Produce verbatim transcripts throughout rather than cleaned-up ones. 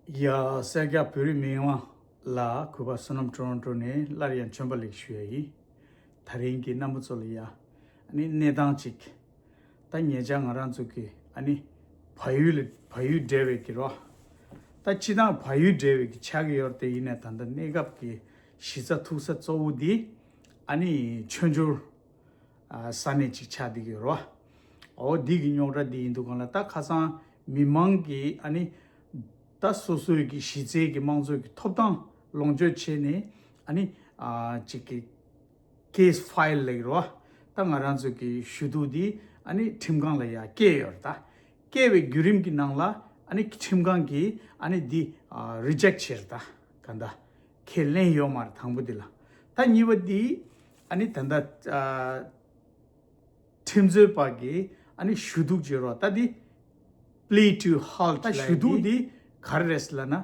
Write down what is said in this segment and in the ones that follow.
ཡ། སེར་སྐྱ་བོད་རིགས་མི་མང་ལ་གུས་པ་བསོད་ནམས་ཊོ་རོན་ཊོ་ནས་སླར་ཡང་བྱོན་པ་ལེགས་ཞུ་ཡ་ཡིན། ད་རིང་གི་རྣམ་པ་ཚོ་ལ་ཡ། ཨ་ནི་གནས་སྟངས་ཅིག་ད་ཉེ་ཆར་ང་རང་ཚོ་གི་ཨ་ནི་བལ་ཡུལ་ལ་བལ་ཡུལ་འབྲེལ་བའི་གི་རོ། ད་སྤྱི་བཏང་བལ་ཡུལ་འབྲེལ་བའི་གི་ཆགས་ཀྱི་ཡོད་རེད། དེ་ཡིན་ནའི་ད་ལྟ་གནས་སྐབས་ཀྱི་གཞི་རྩ་ཐུག་ས་གཙོ་བོ་འདི་ཨ་ནི་མཆོད་འཇོར། ས་གནས་ཅིག་ཆགས་བསྡད་ཀྱི་ཡོད་རེད་བ། འོ་འདི་གི་རྙོག་དྲ་འདི་ཡིན་འདུག་གང་ལ། ད་ཁ་སང་མི་མང་གིས་ཨ་ནི་ད་སོ་སོའི་གི་གཞི་རྩའི་གི་དམངས་གཙོའི་གི་ཐོབ་ཐང་ལོངས་སྤྱོད་བྱས་ནས་ཨ་ནི་ཅིག་གི་ཀེ་སི་ཕའིལ་ལབ་ཀྱི་རེད་བ། ད་ང་རང་ཚོ་གི་ཞུ་གཏུག་འདི་ཨ་ནི་ཁྲིམས་ཁང་ལ་ཡ་བསྐྱལ་ཡོད་རེད། ད་བསྐྱལ་བའི་བརྒྱུད་རིམ་གྱི་ནང་ལ་ཨ་ནི་ཁྲིམས་ཁང་གིས་ཨ་ནི་འདི་རི་ཇེག་བྱས་རེད། ད་ག་འདྲ་ཁས་ལེན་ཡོད་མ་རེད། དང་པོ་འདི་ལ། ད་གཉིས་པ་འདི་ཨ་ནི་ད་ལྟ་ཁྲིམས་རྩོད་པ་གིས་ཨ་ནི་ཞུ་གཏུག་བྱེད་རོགས། ད་འདི་plea to halt ད་ཞུ་གཏུག་འདི་ག་རེ་རེད་ཟེར་ལབ་ན།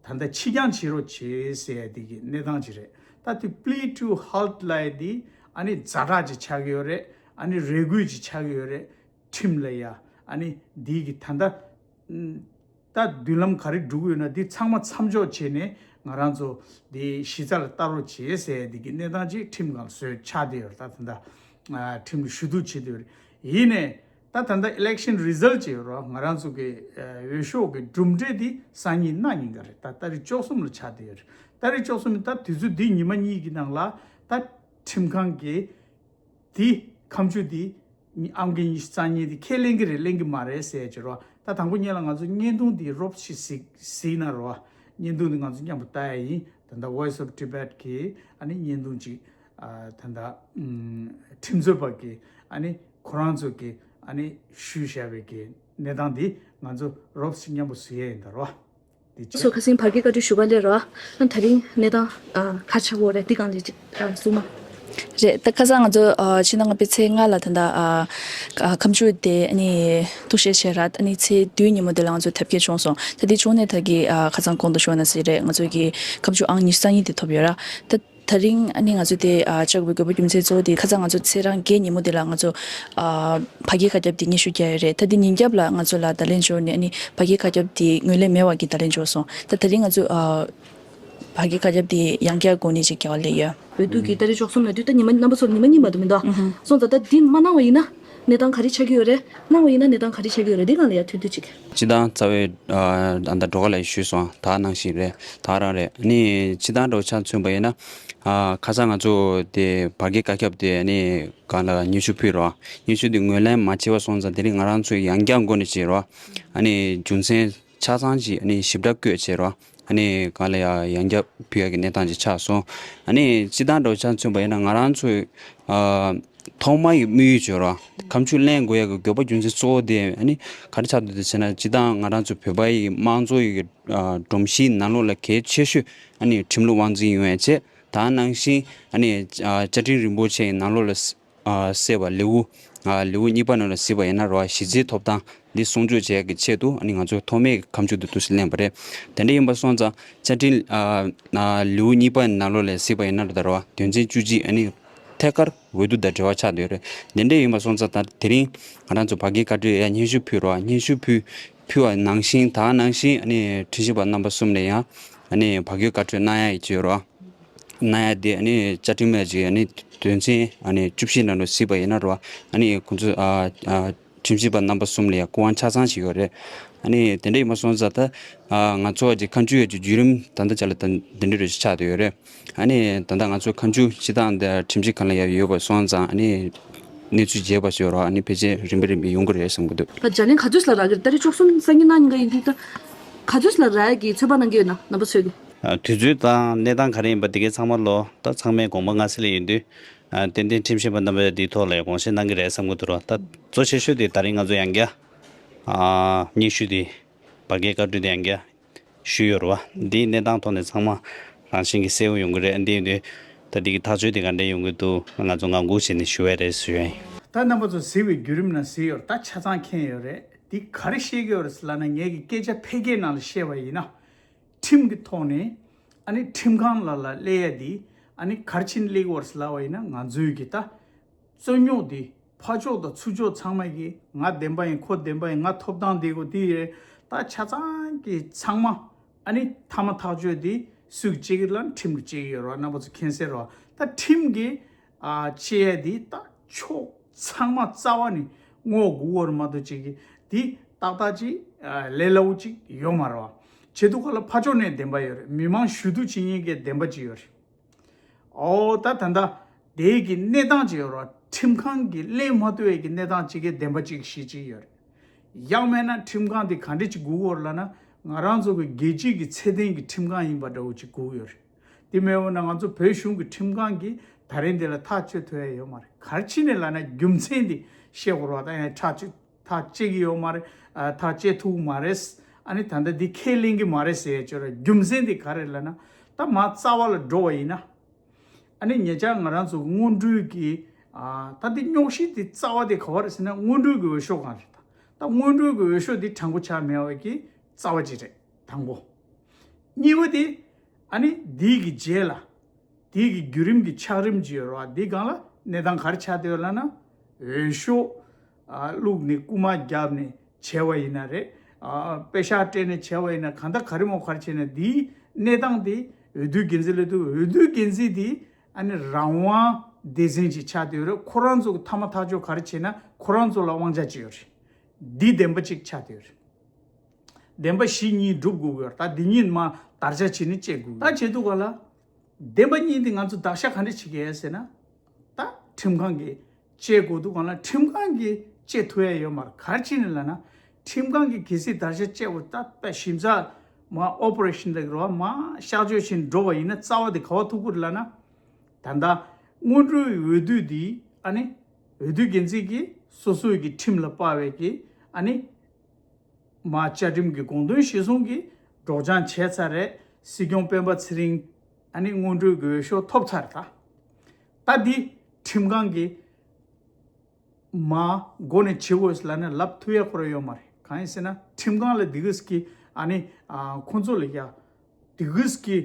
ད་ལྟ་ཕྱིར་འགྱངས་བྱེད་རོགས་བྱེད་ཟེར་ཡ་འདི་གི་གནས་སྟངས་ཅིག་རེད། ད་འདི་plea to halt ལབ་ཡ་འདི་ཨ་ནི་ཛ་དྲག་ཅིག་ཆགས་ཀྱི་ཡོད་རེད། ཨ་ནི་རེ་སྐུལ་ཅིག་ཆགས་ཀྱི་ཡོད་རེད། ཁྲིམས་ལ་ཡ་ཨ་ནི་འདི་གི་ད་ལྟ་ད་མདུན་ལམ་ག་རེ་འགྲོ་གི་ཡོད་ན་འདི་ཚང་མ་མཚམས་འཇོག་བྱས་ནས་ང་རང་ཚོ་འདི་གཞི་རྩ་ལ་ལྟ་རོགས་བྱེད་ཟེར་ཡ་འདི་གི་གནས་སྟངས་ཅིག་ཁྲིམས་ཁང་ལ་བཟོས་ཆགས་བསྡད་ཡོད་རེད། ད་ད་ལྟ་ཁྲིམས་ལ་ཞུ་གཏུག་བྱེད་བསྡད་ཡོད་རེད། ཡིན་ནའི། ད་ད་ལྟ་election result ཅིག་ཡོད་རེད། ང་རང་ཚོ་གི་འོས་ཤོག་གི་གྲུབ་འབྲས་འདི་སང་ཉིན་གནངས་ཉིན་ག་རེད། ད་ཏ་རིག་བཅུ་གསུམ་ལ་ཆགས་བསྡད་ཡོད་རེད། ཏ་རིག་བཅུ་གསུམ་ནི་ད་དུས་ཚོད་འདི་ཉི་མ་གཉིས་ཀྱི་ནང་ལ་ད་ཁྲིམས་ཁང་གིས་འདི་ཁ་མཆུ་འདི་ཨང་ཀི་ཉི་ཤུ་རྩ་གཉིས་འདི་ཁས་ལེན་གྱི་རེད་ལེན་གྱི་མ་རེད་ཟེར་ཡ་ཅིག་རེད་བ། ད་དང་པོ་ཉིད་ལ་ང་ཚོ་བརྙན་ཐུང་འདི་རོབ་ཞིག་གཟིགས་གཟིགས་ན་རེད་བ། བརྙན་ཐུང་འདི་ང་ཚོ་མཉམ་པོ་ལྟ་ཡ་ཡིན། ད་ལྟ་Voice of Tibet གིས་ཨ་ནི་བརྙན་ཐུང་ཅིག་ཨ་ད་ལྟ་ཨམ་ཁྲིམས་རྩོད་པ་གིས་ཨ་ནི་ཁོ་རང་ཚོ་གིས་ཨ་ནི་ཞུས་བཞག་པའི་གི་གནས་སྟངས་འདི་ང་ཚོ་རོབ་ཞིག་མཉམ་པོ་གཟིགས་ཡ་ཡིན་ད་རེད་བ། འདི་ཚོ་ཁ་སང་བར་བརྒལ་བཀའ་འཁྲོལ་ཞུ་ག་སླེབས་རོགས། ཨ་ད་རིང་གནས་སྟངས་ཨ་ག་ཆགས་ཡོད་རེད། འདི་སྒང་ལ་ཅིག་ཨ་གསུངས་ན། རེད། ད་ཁ་སང་ང་ཚོ་ཨ་ཕྱི་ཟླ་ལྔ་པའི་ཚེས་ལྔ་ལ་ད་ལྟ་ཨ་ཨ་ཁ་མཆུ་དེ་ཨ་ནི་གཏུག་བཤེར་བྱས་ར། ཨ་ནི་ཚེས་བདུན་ཉིན་མོ་དེ་ལ་ང་ཚོ་ཐེབས་སྐྱེལ་བྱུང་སོང་། ད་དེ་བྱུང་ནས་ད་གི་ཨ་ཁ་སང་གོང་དུ་ཞུས་ནང་བཞིན་རེད། ང་ཚོ་གི་ཁ་མཆུ་ཨང་ཉི་ཤུ་རྩ་གཉིས་དེ་ཐོབ་ཡོད་ར། ད་ད་རིང་ཨ་ནི་ང་ཚོ་དེ་ཨ་བཅར་དགོས་པའི་དགོས་པ་རྒྱུ་མཚན་གཙོ་བོ་དེ་ཁ་སང་ང་ཚོ་ཚེས་གྲངས་བརྒྱད་ཉིན་མོ་དེ་ལ་ང་ཚོ་ཨ་བར་བརྒལ་བཀའ་ཁྱབ་དེ་སྙན་ཞུ་བརྒྱབ་ཡོད་རེད། ད་དེ་ཉིན་རྒྱབ་ལ་ང་ཚོ་ལ་བརྡ་ལན་འབྱོར་ནས་ཨ་ནི་བར་བརྒལ་བཀའ་ཁྱབ་དེ་ངོས་ལེན་མེད་པ་གི་བརྡ་ལན་འབྱོར་སོང་། ད་ད་རིང་ང་ཚོ་ཨ་བར་བརྒལ་བཀའ་ཁྱབ་དེ་ཡང་བསྐྱར་འགོ་ནས་ཅིག་རྒྱག་ལེ་ཡོད། འོས་བསྡུ་གི་ཏ་རིག་བཅུ་གསུམ་ལ་དུས་ད་ཉི་མ་རྣམ་པ་ཚོར་ཉི་མ་གཉིས་མ་གཏོགས་མི་འདུག་སོང་ཙང་ད་འདི་མ་གནང་བ་ཡིན་ན་གནས་སྟངས་ག་རེ་ཆགས་ཀྱི་ཡོད་རེད། གནང་བ་ཡིན་ན་གནས་སྟངས་ག་རེ་ཆགས་ཀྱི་ཡོད་རེད། འདི་སྒང་ལ་ཡ་ཐུང་ཐུང་ཅིག་སྤྱི་བཏང་རྩ་བའི་ཨ་ད་ལྟ་འགྲོ་ཁ་ལ་ཞུས་སོང་། ད་ནང་བཞིན་རེད། ད་རང་རེད། ནི་སྤྱི་བཏང་འགྲོ་ཆ་མཚོན་པ་ཡིན་ན་ཨ་ཁ་སང་ང་ཚོ་དེ་བར་བརྒལ་བཀའ་ཁྱབ་དེ་ནི་གང་ལ་སྙན་ཞུ་ཕུལ་རོགས། སྙན་ཞུ་དེ་ངོས་ལེན་མ་བྱས་པ་སོང་ཙང་དེ་རིང་ང་རང་ཚོས་ཡང་བསྐྱར་འགོ་ནས་བྱས་རོགས། ཨ་ནི་རྒྱུ་མཚན་ཆ་ཚང་ཅིག་ཨ་ནི་ཞིབ་ཕྲ་བཀོད་བྱས་རོགས། ཨ་ནི་གང་ལ་ཡ་ཡང་བསྐྱར་ཕུལ་ཡ་གི་གནས་སྟངས་ཅིག་ཆགས་སོང་། ཨ་ནི་སྤྱི་བཏང་འགྲོ་ཆ་མཚོན་པ་ཡིན་ན་ང་རང་ཚོའི་ཨ་ཐོག་མ་ཡི་དམིགས་ཡུལ་བྱོས་རོགས། ཁ་མཆུ་ལེན་དགོས་ཡ་གི་དགོས་པ་རྒྱུ་མཚན་གཙོ་བོ་དེ་ཨ་ནི་ག་རེ་ཆགས་འདུག་ཟེར་ན། སྤྱི་བཏང་ང་རང་ཚོ་བོད་པ་ཡི་དམངས་གཙོ་ཡི་གི་ཨ་སྒྲོམ་གཞིའི་ནང་ལོགས་ལ་གལ་ཆེ་ཤོས་ཨ་ནི་ཁྲིམས་ལུགས་དབང་འཛིན་ཡོང་ཡ་བྱས། ད་ནང་བཞིན་ཨ་ནི་ཨ་བཅའ་ཁྲིམས་རིན་པོ་ཆེ་ཡི་ནང་ལོགས་ལ་ཨ་གསལ་བ་ལེའུ་ཨ་ལེའུ་གཉིས་པ་ནང་ལ་གཟིགས་པ་ཡིན་ན་རོ། གཞི་རྩའི་ཐོབ་ཐང་འདི་སྲུང་སྐྱོབ་བྱེད་ཡག་གི་ཆེད་དུ་ཨ་ནི་ང་ཚོ་ཐོག་མའི་ཁ་མཆུ་འདི་འདུག་སེ་ལེན་པ་རེད། དེ་འདྲ་ཡིན་པ་སོང་ཙང་བཅའ་ཁྲིམས་ཨ་ཨ་ལེའུ་གཉིས་པ་ནང་ལོགས་ལ་གཟིགས་པ་ཡིན་ན་རོ། ད་རོ་དོན་ཚན་བཅུ་གཅིག་ཨ་ནི་ཐད་ཀར་འོས་བསྡུ་དང་འབྲེལ་བ་ཆགས་བསྡད་ཡོད་རེད། དེ་འདྲ་ཡིན་པ་སོང་ཙང་ད་དེ་རིང་ང་རང་ཚོ་བར་བརྒལ་བཀའ་འཁྲོལ་ཡ་སྙན་ཞུ་ཕུལ་རོ། སྙན་ཞུ་ཕུལ་ཕུལ་བ་ནང་བཞིན་ད་ནང་བཞིན་ཨ་ནི་ཁྲིམས་ཞིབ་པ་རྣམ་པ་གསུམ་ལ་ཡང་ཨ་ནི་བར་བརྒལ་བཀའ་འཁྲོལ་གནང་ཡ་ཡི་བྱས་རོ། གནང་ཡ་དེ་ཨ་ནི་བཅའ་ཁྲིམས་ལ་ཅིག་ཨ་ནི་དོན་ཚན་ཨ་ནི་བཅུ་བཞི་ནང་ལ་གཟིགས་པ་ཡིན་ན་རོ། ཨ་ནི་ཁོང་ཚོ་ཨ་ཨ་ཁྲིམས་ཞིབ་པ་རྣམ་པ་གསུམ་ལ་ཡང་སྐུ་དབང་ཆ་ཚང་ཞིག་ཡོད་རེད། ཨ་ནི་དེ་འདྲ་ཡིན་པ་སོང་ཙང་ད་ཨ་ང་ཚོ་ཨ་ཅིག་ཁ་མཆུ་ཡ་ཅིག་བརྒྱུད་རིམ་ད་ལྟ་ཆ་ལ་ད་འདི་འདྲ་རེ་ཞིག་ཆགས་བསྡད་ཡོད་རེད། ཨ་ནི་ད་ལྟ་ང་ཚོ་ཁ་མཆུ་སྤྱི་བཏང་འདི་ཁྲིམས་ཞིབ་ཁང་ལ་ཡང་ཡོད་པ་སོང་ཙང་ཨ་ནི་གནས་ཚུལ་རྒྱས་པ་ཞིག་ཡོད་རོགས། ཨ་ནི་ཕལ་ཆེར་རིམ་པ་རིམ་པས་ཡོང་གི་རེད་བསམ་གྱི་འདུག་ད་བརྒྱ་ལན་ག་ཚོད་ལ་རག་གི་རེད། ད་རེས་བཅུ་གསུམ་སང་ཉིན་གནངས་ཉིན་ག་ཡིན་དུས་ད་ག་ཚོད་ལ་རག་ཡ་གི་ཚོད་དཔག་གནང་གི་ཡོད་ན་རྣམ་པ་ཚོས་ཀྱི། ཨ་དུས་ཚོད་དང་གནས་སྟངས་ག་རེ་ཡིན་པ་དེ་གའི་ཚང་མ་ལོ་ད་ཚང་མས་དགོངས་པ་མངའ་གསལ་ལ་ཡིན་དུས། ཨ་ཏན་ཏན་ཁྲིམས་ཞིབ་པ་རྣམ་པས་དེའི་ཐོག་ལ་དགོངས་བཞེས་གནང་གི་རེད་བསམ་གྱི་འདུག་རོགས། ད་གཙོ་ཆེ་ཤོས་དེ་ད་རིང་ང་ཚོ་ཡང་བསྐྱར་ཨ་སྙན་ཞུ་དེ་བར་བརྒལ་བཀའ་འཁྲོལ་དེ་ཡང་བསྐྱར་ཞུས་ཡོད་རེད་བ། འདིའི་གནས་སྟངས་ཐོག་ནས་ཚང་མ་རང་བཞིན་གྱིས་གསལ་པོ་ཡོང་གི་རེད། འདི་ཡིན་དུས་ད་འདི་གི་ཐག་གཅོད་དེ་ག་འདྲ་ཡོང་གི་འདུག་ང་ཚོ་ངང་སྒུག་བྱས་ནས་ཞུ་ཡ་རེད་ཞུ་ཡ་ཡིན། ད་རྣམ་པ་ཚོ་གཟིགས་པའི་བརྒྱུད་རིམ་ནང་གཟིགས་ཡོད་རེད། ད་ཆ་ཚང་མཁྱེན་ཡོད་རེད། འདི་ག་རེ་བཤད་ཀྱི་ཡོད་རེད་ཟེར་ལབ་ན། ངས་ཀྱི་སྐད་ཆ་ཕལ་སྐད་ནང་ལ་བཤད་པ་ཡིན་ན། ཁྲིམས་ཀྱི་ཐོག་ནས་ཨ་ནི་ཁྲིམས་ཁང་ལ་ལ་སླེབས་ཡ་འདི་ཨ་ནི་ག་རེ་བྱས་ནས་སླེབས་ཀྱི་ཡོད་རེད་ཟེར་ལབ་པ་ཡིན་ན། ང་ཚོའི་གི་ད་རྩོད་རྙོག་འདི་ཕར་ཕྱོགས་དང་ཚུར་ཕྱོགས་ཚང་མ་གིས་ང་བདེན་པ་ཡིན། ཁོ་བདེན་པ་ཡིན། ང་ཐོབ་ཐང་འདི་དགོས་འདི་རེད། ད་ཆ་ཚང་གི་ཚང་མ་ ཨ་ནི་མཐའ་མ་ཐག་གཅོད་དེ་སུས་བྱེད་ཀྱི་ལབ་ན་ཁྲིམས་ཀྱིས་བྱེད་ཀྱི་ཡོད་རེད་བ། རྣམ་པ་ཚོ་མཁྱེན་གསལ་རེད་བ། ད་ཁྲིམས་ཀྱིས་ཨ་བྱེད་ཡ་དེ་ད་ཕྱོགས་ཚང་མ་རྩ་བ་ནས་ངོ་དགོས་པ་རེད་མ་གཏོགས་བྱེད་ཀྱི་དེ་ཏག་ཏག་ཅིག་ཨ་ལས་སླ་བོ་ཅིག་ཡོད་མ་རེད་བ། བྱེད་དུས་སྒང་ལ་ཕར་ཕྱོགས་ནས་བདེན་པ་ཡོད་རེད། མི་མང་ཞུ་གཏུག་བྱེད་མཁན་གྱི་བདེན་པ་ཅིག་ཡོད་རེད། ཨོ་ད་ད་ལྟ་དེའི་གི་གནས་སྟངས་ཅིག་ཡོད་རེད། ཁྲིམས་ཁང་གིས་གླེང་མ་ཐུབ་པའི་གི་གནས་སྟངས་ཅིག་གི་བདེན་པ་ཅིག་ཞིག་ཅིག་ཡོད་རེད། ཡང་མིན་ན་ཁྲིམས་ཁང་དེ་ག་འདྲ་ཅིག་དགོས་ཀྱི་ཡོད་རེད་ལབ་ན། ང་རང་ཚོ་གི་རྒྱལ་སྤྱིའི་གི་ཚད་ལྡན་གྱི་ཁྲིམས་ཁང་ཡིན་པ་འདྲ་བོ་ཅིག་དགོས་ཀྱི་ཡོད་རེད། དེ་མེད་པ་ན་ང་ཚོ་བོད་གཞུང་གི་ཁྲིམས་ཁང་གིས་ད་རིང་འདི་ལ་ཐག་གཅོད་ཐུབ་ཡ་ཡོད་མ་རེད། ག་རེ་བྱས་ནས་ལབ་ན་རྒྱུ་མཚན་དེ་ཤེས་དགོས་རེད་བ། ད་ཡང་ཐག་གཅོད་ཐག་བཅད་ཀྱི་ཡོད་མ་རེད། ཨ་ཐག་བཅད་ཐུབ་ཀྱི་མ་རེད། ཨ་ནི་ད་ལྟ་འདི་ཁས་ལེན་གྱི་མ་རེད་ཟེར་ཡ་ཅིག་ཡོད་རེད། རྒྱུ་མཚན་དེ་ག་རེ་ལབ་ན། ད་མར་རྩ་བ་ལ་འགྲོ་བ་ཡིན་ན། ཨ་ནི་ཉེ་ཆར་ང་རང་ཚོ་སྔོན་འགྲོའི་གི་ཨ་ད་འདི་རྙོག་གཞི་དེ་རྩ་བ་དེ་ག་བ་རེད་ཟེར་ན། སྔོན་འགྲོའི་གི་འོས་ཤོག་སྒང་རེད། ད་ད་སྔོན་འགྲོའི་གི་འོས་ཤོག་དེ་དྲང་པོ་ཆགས་མེད་པ་གི་རྩ་བ་ཅིག་རེད། དང་པོ། གཉིས་པ་དེ་ཨ་ནི་འདི་གི་རྗེས་ལ། དེའི་གི་བརྒྱུད་རིམ་གྱི་ཆགས་རིམ་ཅིག་ཡོད་རེད་བ། འདི་སྒང་ལ་གནས་སྟངས་ག་རེ་ཆགས་བསྡད་ཡོད་ལབ་ན། འོས་ཤོག་ཨ་བླུགས་ནས་རྐུ་མ་བརྒྱབ་ནས་བྱས་པ་ཡིན་ན་རེད། ཨ་པེ་ཤག་སྤྲད་ནས་བྱས་པ་ཡིན་ན། གང་ལྟར་ག་རེ་མོ་ག་རེ་བྱས་ན་འདིའི་གནས་སྟངས་དེ་འོས་བསྡུ་འགན་འཛིན་ལ་ཐུག་འོས་བསྡུ་འགན་འཛིན་དེ་ཨ་ནི་རང་དབང་སྡེ་ཚན་ཅིག་ཆགས་བསྡད་ཡོད་རེད། ཁོ་རང་ཚོ་གི་མཐའ་མ་ཐག་གཅོད་ག་རེ་བྱས་ན་ཁོ་རང་ཚོ་ལ་དབང་ཆ་ཅིག་ཡོད་རེད། འདི་བདེན་པ་ཅིག་ཆགས་བསྡད་ཡོད་རེད། བདེན་པ་བཞི་གཉིས་སྒྲུབ་དགོས་ཀྱི་ཡོད་རེད། ད་འདི་གཉིས་མ་བརྡར་ཤ་བྱས་ནས་བཅད་དགོས་ཀྱི་ཡོད། ད་བྱེད་དུས་སྒང་ལ་བདེན་པ་གཉིས་འདི་ང་ཚོ་བརྡར་ཤ་ག་འདྲ་བྱེད་ཀྱི་ཡོད་ཟེར་ན། ད་ཁྲིམས་ཁང་གིས་བཅད་དགོས་དུས་སྒང་ལ་ཁྲིམས་ཁང་གིས་བཅད་ཐུབ་ཡ་ཡོད་མ་རེད། ག་རེ་བྱས་ནས་ལབ་ན། ཁྲིམས་ཁང་གིས་གལ་སྲིད་བརྡར་ཤ་བཅད་པ་ད་དཔེ་ཞིབ་ཚགས་མ་ཨོ་པ་རེ་ཤན་ལབ་ཀྱི་རེད་བ། མ་གཤག་བཅོས་བྱས་ནས་འགྲོ་བ་ཡིན་ན་རྩ་བ་དེ་ག་བ་ཐུག་གི་རེད་ལབ་ན། ད་ལྟ་སྔོན་འགྲོའི་འོས་བསྡུ་འདི་ཨ་ནི་འོས་བསྡུ་འགན་འཛིན་གྱིས་སོ་སོའི་གི་ཁྲིམས་ལ་དཔག་པའི་གི་ཨ་ནི་མ་བཅའ་ཁྲིམས་ཀྱི་དགོངས་དོན་གཞིར་བཟུང་གིས་སྒྲོག་སྦྱང་བྱས་ཚར་རེད། སྲིད་སྐྱོང་སྤེན་པ་ཚེ་རིང་ཨ་ནི་སྔོན་འགྲོའི་གི་འོས་ཤོག་ཐོབ་ཚར། ད་ད་འདི་ཁྲིམས་ཁང་གིས་མ་འགོ་ནས་བྱེད་དགོས་ལབ་ནས་ལབ་ཐུབ་ཡ་ཁོ་རང་ཡོད་མ་རེད། གང་ཡིན་ཟེར་ན་ཁྲིམས་ཁང་ལ་འདི་གིས་ཀྱི་ཨ་ནི་ཨ་ཁོང་ཚོ་ལ་ཡ་འདི་གིས་ཀྱི་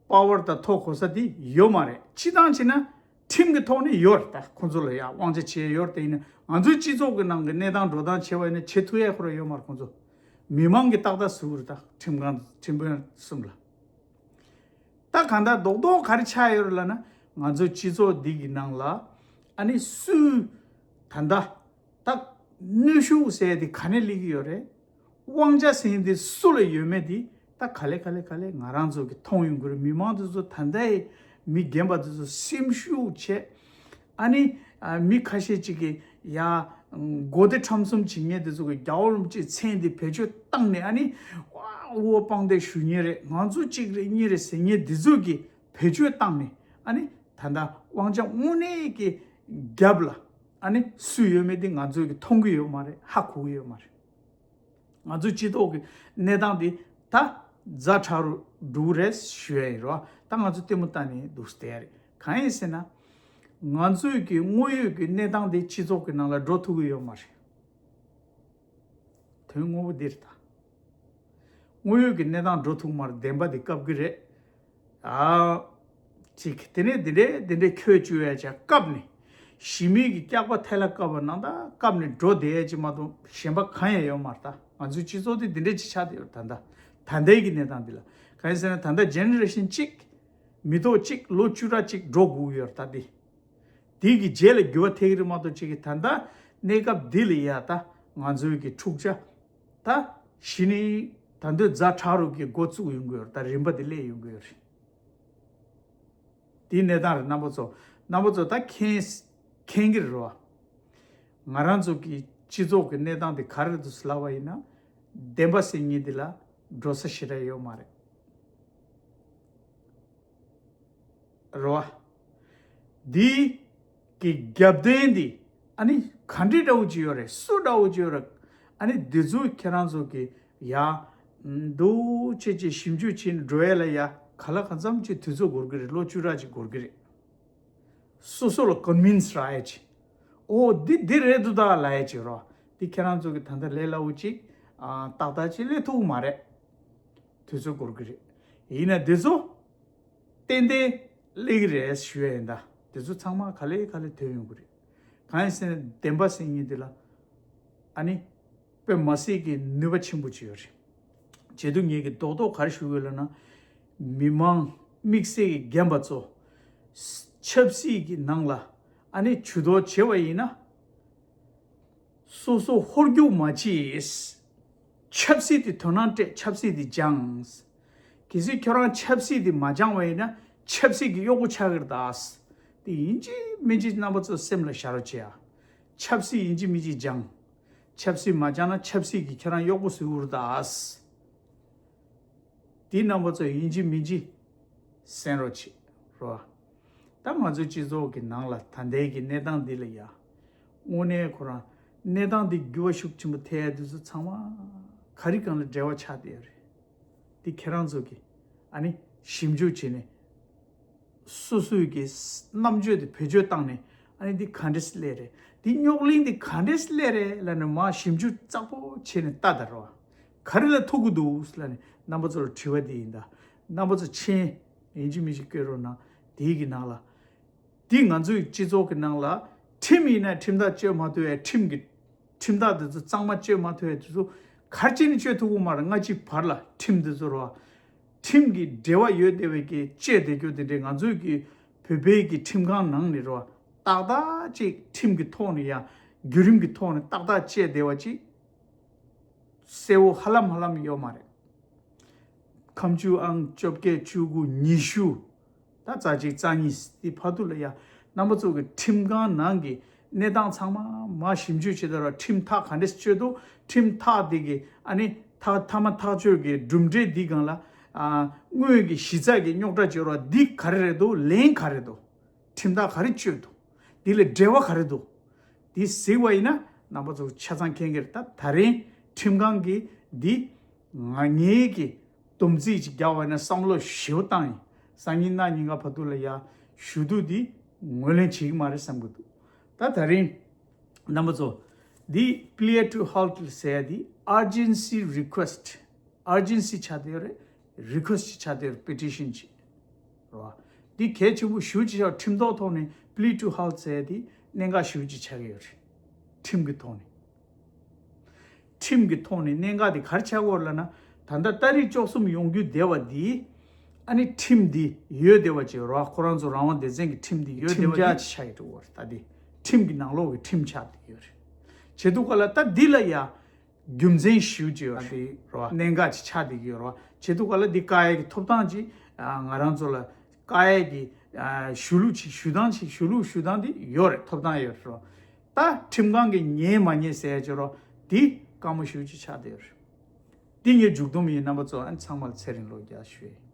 པ་ཝར་དང་ཐོ་གོ་ས་དེ་ཡོད་མ་རེད། སྤྱིར་བཏང་བྱས་ན་ཁྲིམས་ཀྱི་ཐོག་ནས་ཡོད་རེད། ད་ཁོང་ཚོ་ལ་ཡ་དབང་ཆ་བྱས་ཡོད་རེད། དེ་ཡིན་ན་ང་ཚོའི་སྤྱི་ཚོགས་ཀྱི་ནང་གི་གནས་སྟངས་འགྲོ་སྟངས་བྱས་པ་ཡིན་ན་བྱེད་ཐུབ་ཡ་ཁོ་རང་ཡོད་མ་རེད། ཁོང་ཚོ་མི་མང་གིས་ཏག་ཏག་བཟོས་རེད། ད་ཁྲིམས་ཁང་ཁྲིམས་དཔོན་གསུམ་ལ། ད་གང་ལྟར་རྡོག་རྡོག་ག་རེ་ཆགས་ཡོད་རེད་ལབ་ན། ང་ཚོའི་སྤྱི་ཚོགས་འདི་གི་ནང་ལ་ཨ་ནི་སུས་ད་ལྟ་ད་གནོན་ཤུགས་ཟེར་དེ་ག་ནས་སླེབས་ཀྱི་ཡོད་རེད། དབང་ཆ་ཟེར་དེ་སུ་ལ་ཡོད་མེད་དེ་ད་ག་ལེ་ག་ལེ་ག་ལེ་ང་རང་ཚོ་གི་མཐོང་ཡོང་གི་རེད། མི་མང་དེ་ཚོ་ད་ལྟའི་མི་རྒན་པ་དེ་ཚོ་སེམས་ཤུགས་ཆེ། ཨ་ནི་ཨ་མི་ཁ་ཤས་ཅིག་གིས་ཡ་མགོ་བདེ་ཁྲམ་གསུམ་བྱེད་མཁན་དེ་ཚོ་གི་རྒྱལ་བ་རིན་པོ་ཆེའི་མཚན་དེ་བེད་སྤྱོད་བཏང་ནས་ཨ་ནི་དབུ་བ་དཔང་འདེགས་ཞུ་མཁན་རེད། ང་ཚོ་གཅིག་རེད་གཉིས་རེད་ཟེར་མཁན་དེ་ཚོ་གིས་བེད་སྤྱོད་བཏང་ནས་ཨ་ནི་ད་ལྟ་དབང་ཆ་དངོས་གནས་ཀྱི་རྒྱབ་ལ་ཨ་ནི་སུ་ཡོད་མེད་དེ་ང་ཚོ་གིས་མཐོང་གི་ཡོད་མ་རེད། ཧ་གོ་གི་ཡོད་མ་རེད། ང་ཚོའི་སྤྱི་ཚོགས་ཀྱི་གནས་སྟངས་འདི་ད་ཛ་དྲག་རུ་འགྲོ་གི་རེད་ཞུ་ཡ་ཡིན་རོ། ད་ང་ཚོ་ལྟད་མོ་ལྟ་ནས་འདུག་བསྡད་ཡ་རེད། གང་ཡིན་ཟེར་ན། ང་ཚོའི་གི་དངོས་ཡོད་ཀྱི་གནས་སྟངས་འདི་སྤྱི་ཚོགས་ཀྱི་ནང་ལ་འགྲོ་ཐུབ་ཀྱི་ཡོད་མ་རེད། དོན་དངོས་པོ་འདི་རེད་ད། དངོས་ཡོད་ཀྱི་གནས་སྟངས་འགྲོ་ཐུབ་མ་རེད། བདེན་པ་འདི་བཀབ་གི་རེད། ཨ། ཅིག་དེ་ནས་འདི་འདྲས་འདི་འདྲས་ཁྱོད་བཅུག་ཡ་ཅིག་བཀབ་ནས། ཞི་མི་གི་སྐྱག་པ་ཐལ་ལ་བཀབ་པ་ནང་ད་བཀབ་ནས་འགྲོ་བསྡད་ཡ་ཅིག་མ་གཏོགས་གཞན་པ་གང་ཡང་ཡོད་མ་རེད་ད། ང་ཚོའི་སྤྱི་ཚོགས་དེ་འདི་འདྲས་ཅིག་ཆགས་བསྡད་ཡོད་རེད་ད་ལྟ། ད་ལྟའི་གི་གནས་སྟངས་འདི་ལ། གང་ཡིན་ཟེར་ན་ད་ལྟ་ཇེ་ནེ་རེ་ཤན་གཅིག་མི་ཐོག་གཅིག་ལོ་བཅུ་ཕྲག་གཅིག་འགྲོ་དགོས་ཀྱི་ཡོད་རེད་ད་འདི། དེ་གི་རྗེས་ལ་འགྱུར་བ་ཐེབས་ཀྱི་རེད་མ་གཏོགས་ཅིག་གི་ད་ལྟ་གནས་སྐབས་འདི་ལ་ཡ་ད་ང་ཚོའི་གི་འཁྲུག་ཆ་ད་གཞི་ནས་ད་འདོད་ཛ་དྲག་རུ་གི་འགོ་བཙུགས་ཡོང་གི་ཡོད་རེད། ད་རིམ་པ་འདི་སླེབས་ཡོང་གི་ཡོད་རེད། དེའི་གནས་སྟངས་རེད། རྣམ་པ་ཚོ་རྣམ་པ་ཚོ་ད་མཁྱེན་མཁྱེན་གྱི་རེད་བ། ང་རང་ཚོ་གི་སྤྱི་ཚོགས་ཀྱི་གནས་སྟངས་དེ་ག་རེ་འདུག་ཟེར་ལབ་པ་ཡིན་ན། བདེན་པ་ཟེར་མཁན་འདི་ལ་འགྲོ་ས་ཞེ་དྲག་ཡོད་མ་རེད། རེད་བ། འདི་གི་རྒྱབ་རྟེན་འདི་ཨ་ནི་ག་འདྲ་འདྲ་བོ་ཅིག་ཡོད་རེད། སུ་འདྲ་བོ་ཅིག་ཡོད་རེད། ཨ་ནི་འདི་ཚོ་ཁྱེད་རང་ཚོ་གི་ཡ་འདུག་ཅེས་ཅེས་ཞིབ་འཇུག་བྱེད་འགྲོ་ཡ་ལ་ཡ་ག་ལ་གང་འཚམ་ཅིག་དུས་ཚོད་འགོར་གི་རེད། ལོ་བཅུ་ཕྲག་ཅིག་འགོར་གི་རེད། སོ་སོ་ལ་ཀོན་ཝིན་སི་རག་ཡ་ཅིག་ཨོ་འདི་འདི་རེད་འདུག་ད་ལབ་ཡ་ཅིག་རོ། འདི་ཁྱེད་རང་ཚོ་གི་ད་ལྟ་ལས་སླ་བོ་ཅིག་ཨ་ཏག་ཏག་ཅིག་སླེབས་ཐུབ་ཀྱི་མ་རེད། དུས་ཚོད་འགོར་གི་རེད། ཡིན་ན་འདི་ཚོ་ཏན་ཏན་སླེབས་ཀྱི་རེད་ཞུ་ཡ་ཡིན། ད་འདི་ཚོ་ཚང་མ་ག་ལེ་ག་ལེ་ཐོན་ཡོང་གི་རེད། གང་ཡིན་ཟེར་ན་བདེན་པ་ཟེར་མཁན་འདི་ལ་ཨ་ནི་དཔེ་མི་སྲིད་ཀྱི་ནུས་པ་ཆེན་པོ་ཅིག་ཡོད་རེད། བྱེད་དུ་ངེད་ཀྱི་རྡོག་རྡོག་ག་རེ་ཞུ་དགོས་ལབ་ན། མི་མང་དམིགས་བསལ་གྱི་རྒན་པ་ཚོ་ཆབ་སྲིད་ཀྱི་ནང་ལ་ཨ་ནི་ཇུས་གཏོགས་བྱེད་པ་ཡིན་ན། སོ་སོ་ཧོལ་རྒྱུག་མ་བྱེད། ཆབ་སྲིད་དེ་དོ་སྣང་སྤྲད། ཆབ་སྲིད་དེ་སྦྱངས། གལ་སྲིད་ཁྱོད་རང་ཆབ་སྲིད་དེ་མ་སྦྱངས་པ་ཡིན་ན་ཆབ་སྲིད་ཀྱི་གཡོག་པོ་ཆགས་ཀྱི་རེད་ད། དེ་ཡིན་གཅིག་མིན་གཅིག་རྣམ་པ་ཚོ་སེམས་ལ་བཞག་རོགས་བྱེད་ཨ། ཆབ་སྲིད་ཡིན་གཅིག་མིན་གཅིག་སྦྱངས། ཆབ་སྲིད་མ་སྦྱངས་ན་ཆབ་སྲིད་ཀྱིས་ཁྱོད་རང་གཡོག་པོ་བཟོས་ཡོད་རེད་ད། དེ་རྣམ་པ་ཚོ་ཡིན་གཅིག་མིན་གཅིག་གསན་རོགས་བྱེད་རོགས། ད་ང་ཚོའི་སྤྱི་ཚོགས་ཀྱི་ནང་ལ་ད་ལྟའི་གི་གནས་སྟངས་འདི་ལ་ཡ། དངོས་གནས་ཁོ་རང་གནས་སྟངས་འདི་འགྱུར་བ་ཤུགས་ཆེན་པོ་ཐེབས་ཡ་དེ་ཚོ་ཚང་མ་ག་རེ་གང་ལ་འབྲེལ་བ་ཆགས་བསྡད་ཡོད་རེད། འདི་ཁྱེད་རང་ཚོ་གིས་ཨ་ནི་ཞིབ་འཇུག་བྱས་ནས། སོ་སོའི་གི་རྣམ་དཔྱོད་དེ་བེད་སྤྱོད་བཏང་ནས་ཨ་ནི་འདི་ག་འདྲས་སླེབས་རེད། འདི་རྙོག་གླེང་འདི་ག་འདྲས་སླེབས་རེད་ལབ་ནས་མར་ཞིབ་འཇུག་གཙག་པོ་བྱས་ནས་ལྟ་དང་རོ། ག་རེ་ལ་ཐུག་གི་འདུག་ལབ་ནས་རྣམ་པ་ཚོ་ལ་དྲི་བ་འདི་ཡིན་ད། རྣམ་པ་ཚོ་མཆན་ཡིན་གཅིག་མིན་གཅིག་བཀོད་རོགས་གནང་། དེའི་གི་ནང་ལ། འདི་ང་ཚོའི་སྤྱི་ཚོགས་ཀྱི་ནང་ལ་ཁྲིམས་ཡིན་ན་ཁྲིམས་ཐག་གཅོད་མ་ཐུབ་ཡ། ཁྲིམས་ཀྱི་ཁྲིམས་ཐག་དེ་ཚོ་གཙང་མ་གཅོད་མ་ཐུབ་ཡ་དེ་ཚོ་ག་རེ་བྱས་ནས་གཅོད་ཐུབ་ཀྱི་མ་རེད། སྔ་ཕྱི་བར་ལ་ཁྲིམས་དེ་ཚོ་རོ། ཁྲིམས་ཀྱི་འབྲེལ་བ་ཡོད་བསྡད་པའི་གི་བཅད་བསྡད་རྒྱུ་དེ་འདྲས་ང་ཚོའི་གི་བོད་པའི་གི་ཁྲིམས་ཁང་ནང་ནས་རོ། ཏག་ཏག་ཅིག་ཁྲིམས་ཀྱི་ཐོག་ནས་ཡ་བརྒྱུད་རིམ་གྱི་ཐོག་ནས་ཏག་ཏག་བཅད་བསྡད་པ་ཅིག་གསལ་བོ་ཧ་ལམ་ཧ་ལམ་ཡོད་མ་རེད། ཁམས་ཆུ་ཨང་བཅོ་བརྒྱད་བཅུ་དགུ་ཉི་ཤུ། ད་རྩ་གཅིག་རྩ་གཉིས་དེ་བར་དུ་ལ་ཡ། རྣམ་པ་ཚོ་གི་ཁྲིམས་ཁང་ནང་གི་གནས་སྟངས་ཚང་མ་མར་ཞིབ་འཇུག་བྱེད་དུས་ར། ཁྲིམས་ཐག་ག་འདྲས་གཅོད་འདུག་ཁྲིམས་ཐག་དེ་གི་ཨ་ནི་ཐག་མཐའ་མ་ཐག་གཅོད་ཀྱི་གྲུབ་འབྲས་འདི་སྒང་ལ། ཨ། དངོས་ཀྱི་གཞི་རྩ་གི་རྙོག་དྲ་གཅོད་ར་འདི་ག་རེ་རེད་འདུག་ལན་ག་རེ་འདུག་ཁྲིམས་ཐག་ག་རེ་གཅོད་འདུག་འདི་ལ་འབྲེལ་བ་ག་རེ་འདུག་འདི་གཟིགས་པ་ཡིན་ན་རྣམ་པ་ཚོ་ཆ་ཚང་མཁྱེན་གྱི་རེད། ད་ད་རིང་ཁྲིམས་ཁང་གིས་འདི་ང་ངེད་ཀྱི་སྡོམ་རྩིས་ཅིག་རྒྱག་པ་ཡིན་ན་བསམ་བློ་ཞེ་པོ་བཏང་ཡིན། སང་ཉིན་གནངས་ཉིན་ག་བར་དུ་ལ་ཡ་ཞུ་གཏུག་འདི་ངོས་ལེན་བྱེད་ཀྱི་མ་རེད་བསམ་གྱི་འདུག་ད་ད་རིང་རྣམ་པ་ཚོ་འདི་plea to halt ཟེར་ཡ་འདི་urgency request། urgency ཆགས་བསྡད་ཡོད་རེད། request ཆགས་བསྡད་ཡོད་རེད། petition ཅིག་རེད་བ། འདི་གལ་ཆེན་པོ་ཞེ་པོ་ཅིག་ཆགས། ཁྲིམས་ཐོག་ཐོག་ནས་plea to halt ཟེར་ཡ་འདི་གནད་འགག་ཞེ་པོ་ཅིག་ཆགས་ཀྱི་ཡོད་རེད། ཁྲིམས་ཀྱི་ཐོག་ནས། ཁྲིམས་ཀྱི་ཐོག་ནས་གནད་འགག་དེ་ག་རེ་ཆགས་ཀྱི་ཡོད་རེད་ལབ་ན། ད་ལྟ་ཏ་རིག་བཅུ་གསུམ་ཡོང་རྒྱུ་བསྡད་པ་འདི་ཨ་ནི་ཁྲིམས་འདི་ཡོད་བསྡད་པ་ཅིག་རེད་བ། ཁོ་རང་ཚོ་རང་དབང་སྡེ་ཚན་གྱི་ཁྲིམས་འདི་ཡོད་བསྡད་པ་ཅིག་ཆགས་ཀྱི་འདུག་བ། ད་འདི་ཁྲིམས་ཀྱི་ནང་ལོགས་ཀྱི་ཁྲིམས་ཆགས་བསྡད་ཡོད་རེད། བྱེད་དུས་ག་ལ་ད་འདི་ལ་ཡ། རྒྱུ་མཚན་ཞེ་པོ་ཅིག་ཡོད་རེད། རེད་བ། གནད་འགག་ཅིག་ཆགས་བསྡད་ཀྱི་ཡོད་རེད་བ། བྱེད་དུས་ག་ལ་འདི་བཀག་ཡས་ཀྱི་ཐོབ་ཐང་ཅིག་ཨ། ང་རང་ཚོ་ལ་བཀག་ཡས་ཀྱི་ཨ། ཞུ་ལུགས་ཅིག་ཞུ་སྟངས་ཅིག་ཞུ་ལུགས་ཞུ་སྟངས་འདི་ཡོད་རེད། ཐོབ་ཐང་ཡོད་རེད་བ། ད་ཁྲིམས་ཁང་གིས་ཉན་མ་ཉན་ཟེར་ཡས་ཅིག་རེད་བ། འདི་དཀའ་མོ་ཞེ་པོ་ཅིག་ཆགས་བསྡད་ཡོད་རེད། འདི་ངའི་མཇུག་སྡོམ་ཡིན། རྣམ་པ་ཚོ་ཨ་ནི་ཚང་མ་ལ་ཚེ་རིང་ལོ་བརྒྱ་ཞུ་ཡས།